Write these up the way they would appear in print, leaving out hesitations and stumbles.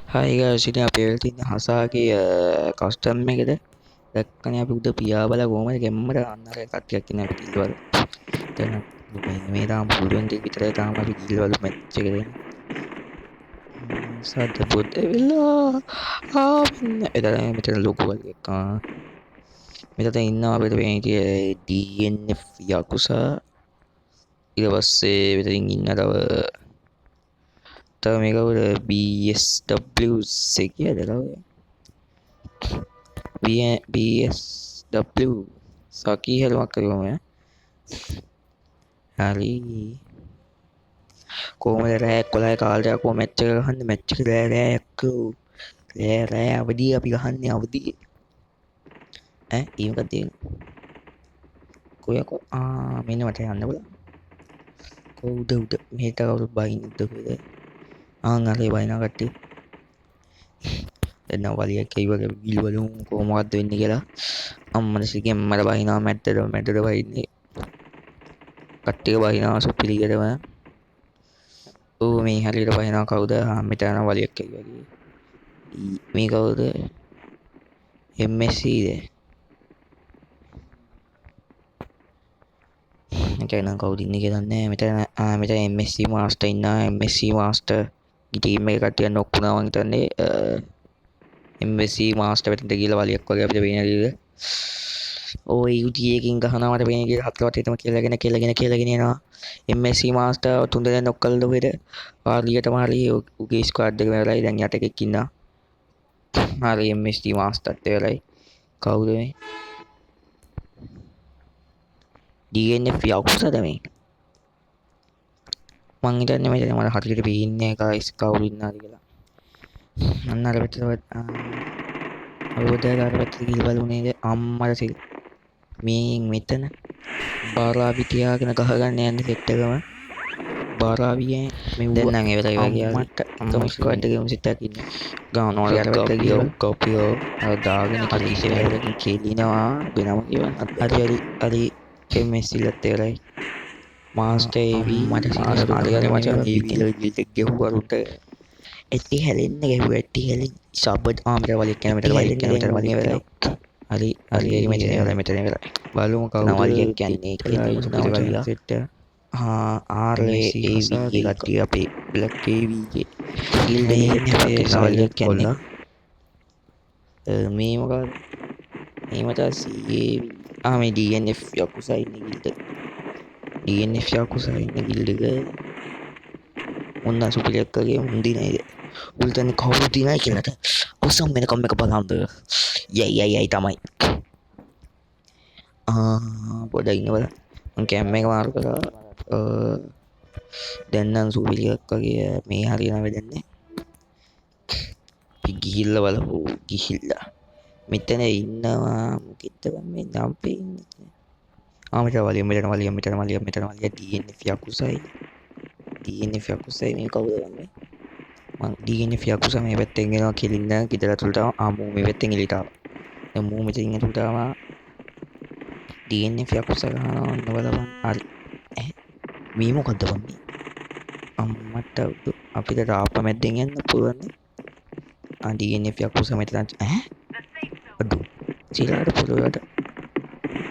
Hi guys, ඉතින් අපි වෙලා තින්නේ හසාගේ කස්ටම් එකද දැක්කනේ අපි උඩ පියාඹලා කොහමද ගැම්මට අන්න අර කට්ටියක් ඉන්නේ අපි ගිල්වල. දැන් මේ තාම පුළුවන් ටික විතරයි තාම අපි ගිල්වල මැච් එක දෙන්නේ. සද්ද පොත් ඇවිල්ලා ආ මෙන්න එතන මෙතන ලොකු වලියක් ආ මෙතන ඉන්නවා අපිට පේන හිටියේ DNF යකුසා. ඊට පස්සේ මෙතනින් ඉන්න තව තව මේ කවුද BSW කියද කවුද BSW සකී හරි මොකක් හරි කොහොම හරි කොහොමද රෑ 11 කාලේ කොහොම මැච් එක ගහන්නේ මැච් එක රෑ රෑ එක්කෝ රෑ රෑ අවදියේ අපි ගහන්නේ අවදියේ ඈ ඊ මොකක්ද තියෙන්නේ කොයකෝ ආ මෙන්න මට යන්න බලන්න කො උඩ උඩ මෙහෙට කවුරුත් බයින්නද කොහෙද ආන් අරේ බයිනා කට්ටිය දැන් නම් වලියක් ඇයි වගේ ගිලි බලමු කොහොමද වෙන්නේ කියලා අම්මට සිගෙන් මට බයිනවා මැට්ටට මැට්ටට බයින්නේ කට්ටිය බයිනවා සුපිරියටම ඌ මේ හරියට බයිනවා කවුද ආ මෙතන නම් වලියක් ඇයි වගේ මේ කවුද MSC ද මෙතන නම් කවුද ඉන්නේ කියලා දන්නේ නැහැ මෙතන ආ මෙතන MSC master ඉන්නවා MSC master team එකේ කට්ටිය නොක් වුණා මං හිතන්නේ MSC master පැත්තට ගිහලා වලියක් වගේ අපිට පේන විදිහට ඔය UG එකකින් ගහනවා මට පේන විදිහට හතර වටේටම කෙලගෙන කෙලගෙන කෙලගෙන යනවා MSC master තුන් දෙනා නොක් කළා කොහෙද හරියටම හරි උගේ ස්ක්වොඩ් එක ඉවරයි දැන් යට එකෙක් ඉන්නවා හරි MSC මාස්ටර්ත් ඉවරයි කවුද මේ DNF යකුසද මේ මං හිතන්නේ මෙතන මට හරියට පේන්නේ නැහැ ගයිස් කවුරු ඉන්නවද කියලා අන්න අර පැත්තට අපි පොඩ්ඩක් අර පැත්තට ගිහලා බලමු නේද අම්මට සිල් මේ මෙතන බාරාවි තියාගෙන ගහගන්න යන්නේ සෙට් එකම බාරාවියෙන් මේ දැන් නම් ඉවරයි වගේ අම්මට අම්ම ස්ක්වොඩ් එකේම සෙට් එකක් ඉන්නේ ගානවා අර පැත්තට ගිහලා කොපියෝ අර දාගෙන කිලිනවා කෙලිනවා වෙනම කියවන්න හරි හරි හරි MSC ලත් ඉවරයි මාස්ටර් AV මට සිල් හරි හරි මචං AV ගිල්ඩ් එක ගැහුවා රුට ඇටි හැලෙන්න ගැහුවා ඇටි හැලෙන්න සබ් ආ මෙතන වලියක් යනවා මෙතන වලියක් යනවා මෙතන වලියක් ඉවරයි හරි හරි මෙතන ඉවරයි මෙතන ඉවරයි බලමු කවුද වලියක් යන්නේ කියලා වලියක් සෙට් ආ R A V ගේ කට්ටිය අපේ බ්ලැක් AV ගේ ගිල්ඩ් එකේ වලියක් යන්නේ මේ මොකක්ද මේ මට CAV ආ මේ DNF යකුසා ඉන්නේ ගිල්ඩ් එක DNF යකුසා ඉන්නේ ගිල්ඩ් එක ඔන්න සුපිරියක් වගේ උන් දිනයිද උන් දන්නේ කවුරු දිනයි කියලාද අවසන් වෙනකම් එක බලන්න යයි යයි යයි තමයි ආ පොඩ්ඩක් ඉන්න බලන්න මං කැම් එක මාරු කරා දැන් නම් සුපිරියක් වගේ මේ හරියන වැඩක් නෑ අපි ගිහිල්ලා බලමු ගිහිල්ලා මෙතන ඉන්නවා මොකෙද්ද බං මේ නම් පේන්නේ නෑ ආ මෙතන වලිය මෙතන වලිය මෙතන වලිය මෙතන වලිය DNF යකුසයි DNF යකුසයි මේ කවුද බං මේ මං DNF යකුසා මේ පැත්තෙන් එනවා කෙලින්න ගෙදර ඇතුළට ආවා ආ මූ මේ පැත්තෙන් එළියට ආවා දැන් මූ මෙතනින් ඇතුළට ආවා DNF යකුසා ගහනවා ඔන්න බලපන් හරි ඈ මේ මොකද්ද බං මේ අම්මට අපිට රාප්ප මැද්දෙන් යන්න පුළුවන් නේ ආ DNF යකුසා මෙතන ඈ අඩු චිලාට පොළොවට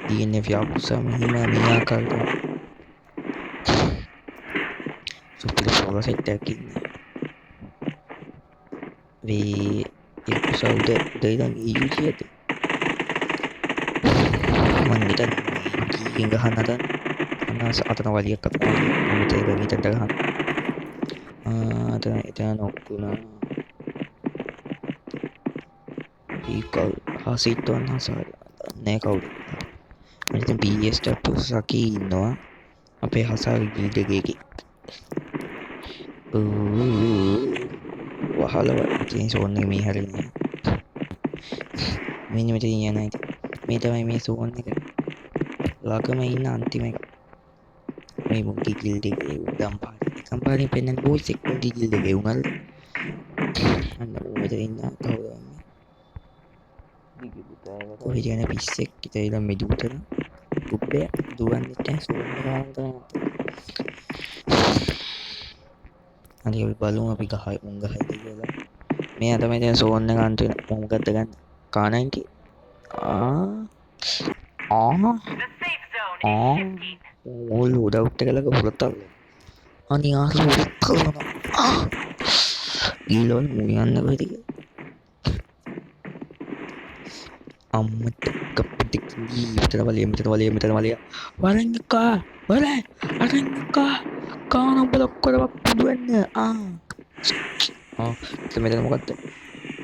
DNF යකුසා මෙහෙම මේ ආකාරයට සුපිරි පොළ සෙට් එකක් ඉන්නේ මේ යකුසා උඩ උඩ ඉඳන් EU කියද මං හිතන්නේ කීකෙන් ගහන්න හදන්නේ අන්න අතන වලියක් අතන වලියක් මම මෙතන ඉඳන් හිතන්න ගහන්න ආ එතන එතන නොක් වුණා ඒකල් හසිට්වන් හසාර නෑ කවුද මෙතන BSW සකී ඉන්නවා අපේ හසාර ගිල්ඩ් එකේ එකෙක් වහලව ඉතින් සෝන් එක මේ හරියන්නේ මෙන්න මෙතන යන ඉතින් මේ තමයි මේ සෝන් එක ළඟම ඉන්න අන්තිම එක මේ මුන්ගේ ගිල්ඩ් එකේ උඩම් පාරේ එකම් පාරේ පෙන්නන බෝයිස් එක් මුන්ගේ ගිල්ඩ් එකේ උනල්ද අන්න මූ මෙතන ඉන්න කවුද කොහෙද යන පිස්සෙක් ඉතින් මේ දුවතන ගුබ්බය දුවන්නේ නැහැ සෝන් එක ගන්න තමයි හරි අපි බලමු අපි ගහයි මුන් ගහයිද කියලා. මෙයා තමයි දැන් සෝන් එක අන්තිම මොකද්ද ගන්න? K90. ආ ආ ආ ඕ ලෝඩ් අවුට් එක ළඟ හොරතල්. අනේ ආ හොරතල්. ආ ඊළඟ මූ යන්න කොහෙද කියලා. අම්මට කප්පටි මෙතන වලිය මෙතන වලිය මෙතන වලිය. වරන් එකා වරන් අරන් එකා කාන උඹලා ඔක්කොම පුඩු වෙන්න. ආ ආ මෙතන මොකද්ද?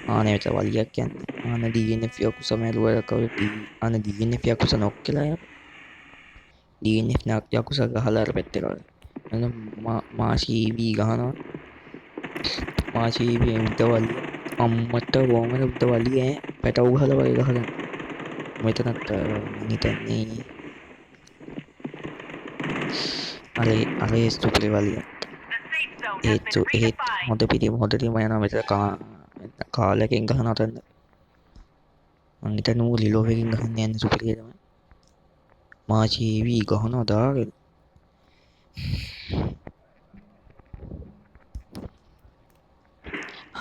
ආ නේ මෙතන වලියක් යන්නේ. ආන DNF යකුස මැරුවා කවුද? ආන DNF යකුස නොක් කියලා යා. DNF යකුස ගහලා අර පැත්තේ කවුද? එන මාසි EV ගහනවා. මාසි EV උඩ වලිය. අම්මට කොහමද උඩ වලිය ඈ පැටව් ගහලා වගේ ගහලා. මෙතනත් මං හිතන්නේ අර ඒ සුපිරි වලිය. ඒත් ඒත් හොඳ පිටිම හොඳටම යනවා මෙතන කාලයකින් ගහන අතන. මං හිතන්නේ ඌ ලිලෝ එකකින් ගහන්න යන්නේ සුපිරිය තමයි. මාචි EV ගහනවා දාගෙන.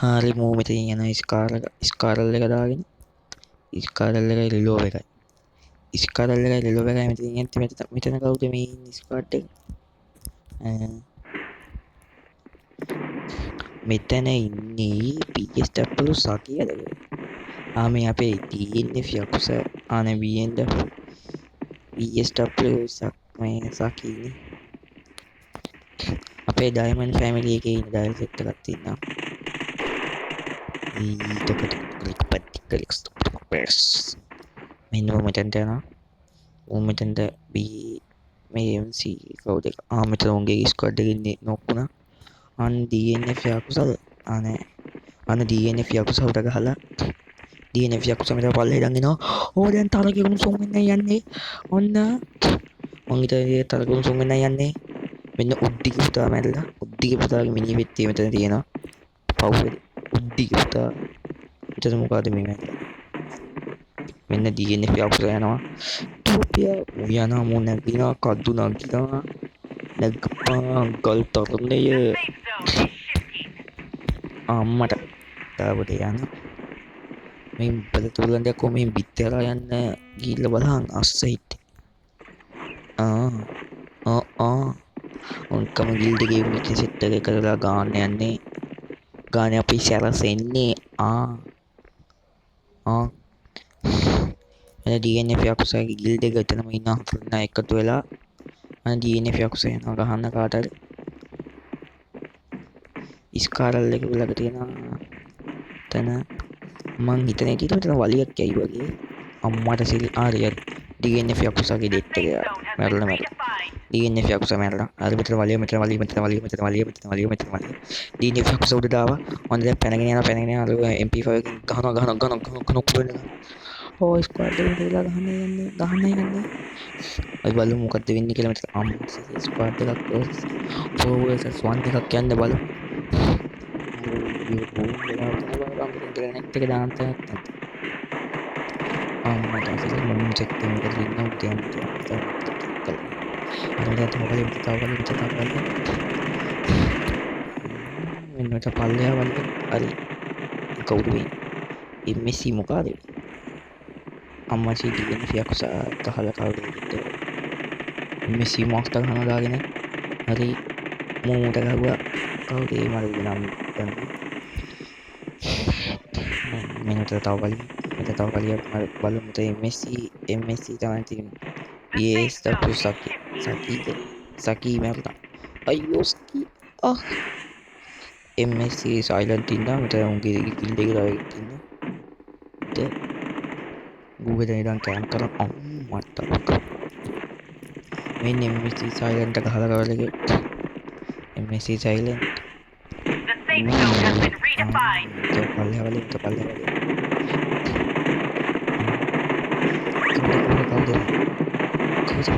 හරි මූ මෙතනින් යනවා ස්කාරල් එක දාගෙන. ස්කාරල් එකයි ලිලෝ එකයි. ස්කාරල් එකයි ලිලෝ එකයි මෙතනින් යන්නේ. මෙතන කවුද මේ ඉන්නේ ස්ක්වොඩ් එක? මෙතන ඉන්නේ PSW සකියද? ආ මේ අපේ DNF යකුස ආ නේ BNW PSW සක් මේ සකීනේ. අපේ ඩයමන්ඩ් ෆැමිලි එකේ ඉන්න ඩයල් සෙට් එකක් තියෙනවා. මෙන්න මම මෙතනට යනවා. මම මෙතනට B මේ MC කවුද එක? ආ මෙතන උන්ගේ ස්ක්වොඩ් එකේ ඉන්නේ නොක් වුණා. අන් DNF යකුසද? ආ නෑ. අන්න DNF යකුස උඩ ගහලා DNF යකුස මෙතන පල්ලෙහා ඉඳන් එනවා. ඕ දැන් තරගේ උණුසුම් වෙන්න යන්නේ. ඔන්න මං හිතුවේ තරගේ උණුසුම් වෙන්න යන්නේ. මෙන්න උඩ්ඩිගේ පුතා මැරලා. උඩ්ඩිගේ පුතාගේ මිනි පෙට්ටිය මෙතන තියෙනවා. පව් වෙලේ. උඩ්ඩිගේ පුතා මෙතන මොකಾದ මේ මැරලා. මෙන්න DNF යකුස යනවා. ටෝපියා මූ යනවා මූ නැගිනවා කද්දු නගිනවා. නැග්ගපා ගල් තරණය. අම්මට තාවට යන මේ බල තුලන් දෙයක් කොහොම මේ බිත්තර යන්න ගිහිල්ලා බලහන් අස්ස හිටේ. ආ ආ ආ උන්කම ගිල්ඩ් එකේ උන්ගේ සෙට් එක කරලා ගාන්න යන්නේ. ගානේ අපි සැරසෙන්නේ. ආ ආ එන DNF යකුසගේ ගිල්ඩ් එක එතනම ඉන්න හතර දෙනා එකතු වෙලා අන DNF යකුස යනවා ගහන්න කාට හරි. ස්කාරල් එක ළඟ තියෙන තැන මං හිතන විදිහට මෙතන වලියක් ඇයි වගේ. අම්මට සිල් ආරි හරි DNF යකුසගේ ඩෙට් එක මැරලා මැරලා DNF යකුස මැරලා. හරි මෙතන වලිය මෙතන වලිය මෙතන වලිය මෙතන වලිය මෙතන වලිය මෙතන වලිය DNF යකුස උඩ දාවා. ඔන්න දැන් පැනගෙන යනවා පැනගෙන යනවා. අර MP5 එකෙන් ගහනවා ගහනවා ගහනවා ගහනවා ගහනවා කුඩ වෙන ගහනවා. ඕ ස්ක්වොඩ් එක මෙතන ගහන්න යන්නේ ගහන්න යන්නේ. අපි බලමු මොකද්ද වෙන්නේ කියලා. මෙතන අම්මට සිල් ස්ක්වොඩ් එකක් ඕ ස්වන් එකක් යන්න බලමු. එක දාන්න නැත්තම් අම්මට සිල් මොම් චෙක් එක මෙතන ඉන්න උඩ යන්න අර මෙතන තව බලමු තව බලමු තව බලමු. මෙන්න මෙතන පල්ලෙහා වලිය හරි කවුද මේ MSC මොකාද මේ? අම්මා DNF යකුස ගහලා කවුද MSC master ගහනවා දාගෙන. හරි මූ මූට ගහුවා කවුද ඒ මරුගේ නම් දන්නේ. මෙන්න මෙතන තව බලමු මෙතන තව බලමු බලමු මෙතන MSC තමයි තියෙන්නේ. PSW සකි සකීද සකී මැරුණා. අයියෝ සකී ආ MSC silent ඉන්නවා. මෙතන උන්ගේ ගිල්ඩ් එකේ තව එකෙක් ඉන්නවා. ද ගූගල් ඉඳන් කැම්ප් කරන් අම්මට මෙන්න MSC silent එක ගහලා කවර එකේ MSC silent. පල්ලෙහා වලින් පල්ලෙහා වලින් කවුද කවුද කවුද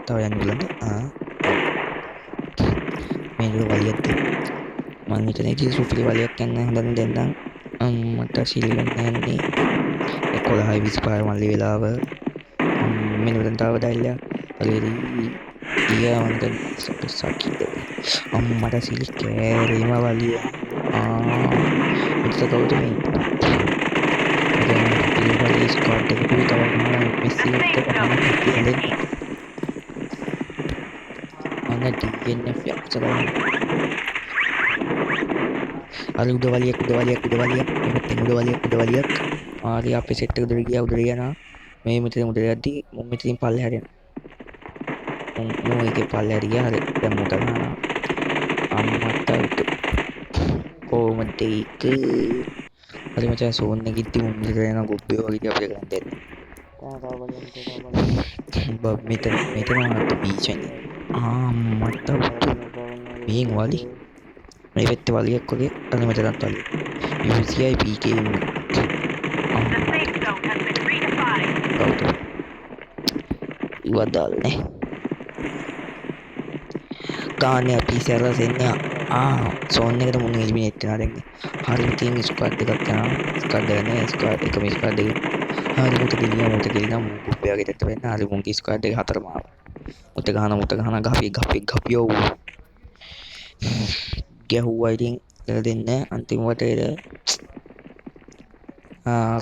තව යන්න බලන්න. ආ මේ දුර වලියක්ද මං හිතන්නේ ඉතින් සුපිරි වලියක් යන්න හදන දෙන්නම්. මට සිල් වෙන්න යන්නේ 11:25 මල්ලි වෙලාව. මෙන්න මෙතන තව ඩයිල් එකක්. හරි හරි ගියා මං හිතන්නේ සකීද අම්මට සිලි කෑරීම වලිය. ආ මෙතන කවුද මේ? මෙතන පිළිවෙල ස්ක්වොඩ් එකකුයි තව ගහනවා MSC එක්ක ගහනවා කියලා. අන්න DNF යක්ෂ හරි උඩ වලියක් උඩ වලියක් උඩ වලියක් මේ පැත්තෙන් උඩ වලියක් උඩ වලියක්. හරි අපේ සෙට් එක උඩට ගියා, උඩට ගියා නා. මේ මෙතන උඩට යද්දි මුන් මෙතනින් පල්ලෙහාට යනවා. මුන් මූ එකේ පල්ලෙහාට ගියා. හරි දැන් මුට ගහනවා. අම්මට උඩ කොහොමද ඒක? හරි මචං සෝන් එකෙද්දි මුන් මෙතන යනවා ගොබ්බේ වගේ ඉතින් අපිට කරන්න දෙයක් නෑ. බබ් මෙතන මෙතන මට බීච් වෙන්නේ. ආ මට මේන් වලි මේ පැත්තේ වලියක් වගේ. අර මෙතනත් වලිය. UCI PK ඉන්නවා. The safe zone has been redefined. කවුද? ඉවත් දාලා නේ. ගානේ අපි සැරසෙන්නේ. ආ සෝන් එකට මුන් එලිමිනේට් වෙනවා දැන්. හරි ඉතින් ස්ක්වොඩ් එකක් යනවා. ස්ක්වොඩ් එක නේ ස්ක්වොඩ් එකම ස්ක්වොඩ් එක. හරි මුට ගෙලියා මුට ගෙලිනා මුන් කුප්පිය වගේ දෙන්න වෙන්න. හරි මුන්ගේ ස්ක්වොඩ් එක හතරම ආවා. මුට ගහන මුට ගහන ගහපි ගහපි ගහපියෝ. ගැහුවා ඉතින් කියලා දෙන්නේ අන්තිම වටේට.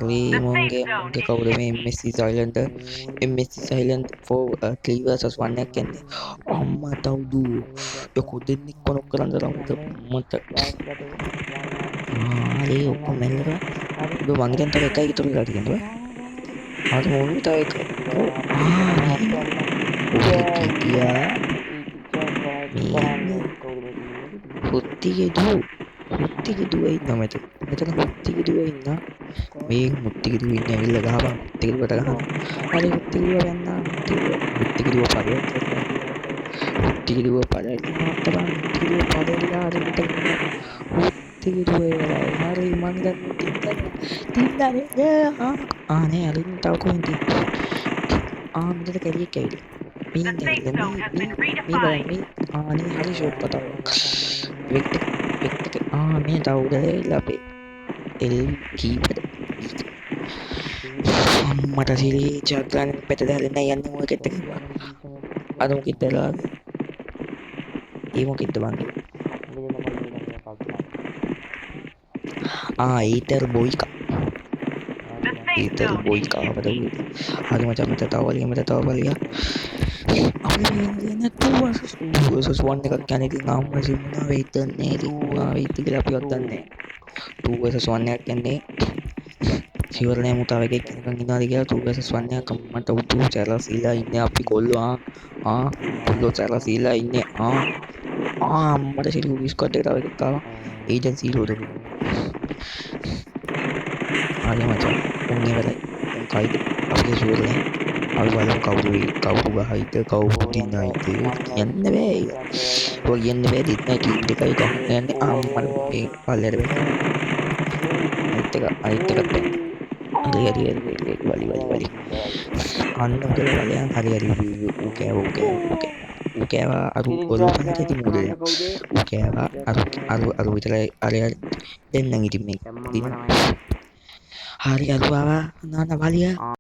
හරි මුන්ගේ මුන්ගේ කවුද මේ MSC silent MSC silent 4 3 versus 1 එකක් යන්නේ. අම්මා තවුදු යකෝ දෙන්නෙක් කොනක් කරන් දරා මුට මට. හරි ඔක්කොම මැල්ලලා උඩ මං හිතන්නේ තව එකයි ඉතුරු වෙලා තියෙනවා. හරි මොන්නේ තව එක. ආ මේ ඔය කිතියා මේ හුත්තිගේ දුව හුත්තිගේ දුව ඉන්නවා මෙතන. මෙතන හුත්තිගේ දුව ඉන්නවා. මේ හුත්තිගේ දුව ඉන්නේ ඇවිල්ලා ගහපන්. හුත්තිගේ දුවට ගහනවා. හරි හුත්තිගේ දුව වැන්නා. හුත්තිගේ දුව පරයක් කරලා. හුත්තිගේ දුව පරයක් නවත්තපන්. හුත්තිගේ දුව පරයලා හරි මෙතන හුත්තිගේ දුව ඉවරයි. හරි මං හිතන්නේ තින්දා තින්දා නේ. ආ නෑ අර ඉන්න තව කොහෙන්ද? ආ මෙතන කැලියෙක් ඇවිල්ලා. මේ The safe ඇවිල්ලා zone has මේ been මේ බලන්න redefined. මේ ආ නේ හරි ෂොප් කතාවක්. වෙක්ට් එක වෙක්ට් එක ආ මේ තව උඩ ඇවිල්ලා අපේ එල් කීපද අම්මට සිරි චක්‍රාන පැත්තට හැලෙන්න යන්නේ මොකෙත් එක කිව්වා. අර මොකෙද්ද ලාගේ? ඒ මොකෙද්ද බං? ආ ඊතර් බොයිකා. The safe ඊතර් zone is බොයිකා අපට shifting. හරි මචං මෙතන තව වලිය මෙතන තව වලිය. අපි මේ 2 versus 2 versus 1 එකක් යන්නේ. ඉතින් අම්මා සිමුණා වෙයිද නේ ඉතින් මොනවා වෙයිද කියලා අපිවත් දන්නේ නෑ. 2 versus 1 එකක් යන්නේ. ෂුවර් නෑ මු තව එකෙක් එනකන් ඉන්නවාද කියලා. 2 versus 1 එකක් මට උතු සැරසිලා ඉන්නේ අපි කොල්ලෝ. ආ ආ කොල්ලෝ සැරසිලා ඉන්නේ. ආ ආ අම්මට සිරි ස්ක්වොඩ් එක තව එකක් ආවා. Agent zero two. හරි මචං උන් ඉවරයි. උන් කයිද අපිට ෂුවර් නෑ. අපි බලමු කවුරු වෙයි කවුරු ගහයිද කවුරු දිනයිද කියන්න බෑ. ඒක ඔය කියන්න බෑ. දෙන්න ටීම් දෙකයි ගහන්න යන්නේ. ආ මට මේ පල්ලයට බෑ. අනිත් එක අනිත් එකත් බෑ. හරි හරි හරි හරි වලි වලි වලි අන්න උඩ බලයන්. හරි හරි ඌ කෑවා ඌ කෑවා ඌ කෑවා ඌ කෑවා. අර ඔලුව පහට ඉතින් උඩ ඌ කෑවා. අර අර අර විතරයි. අර අර දෙන්නම් ඉතින් මේ දින. හරි අර ආවා නාන වලිය.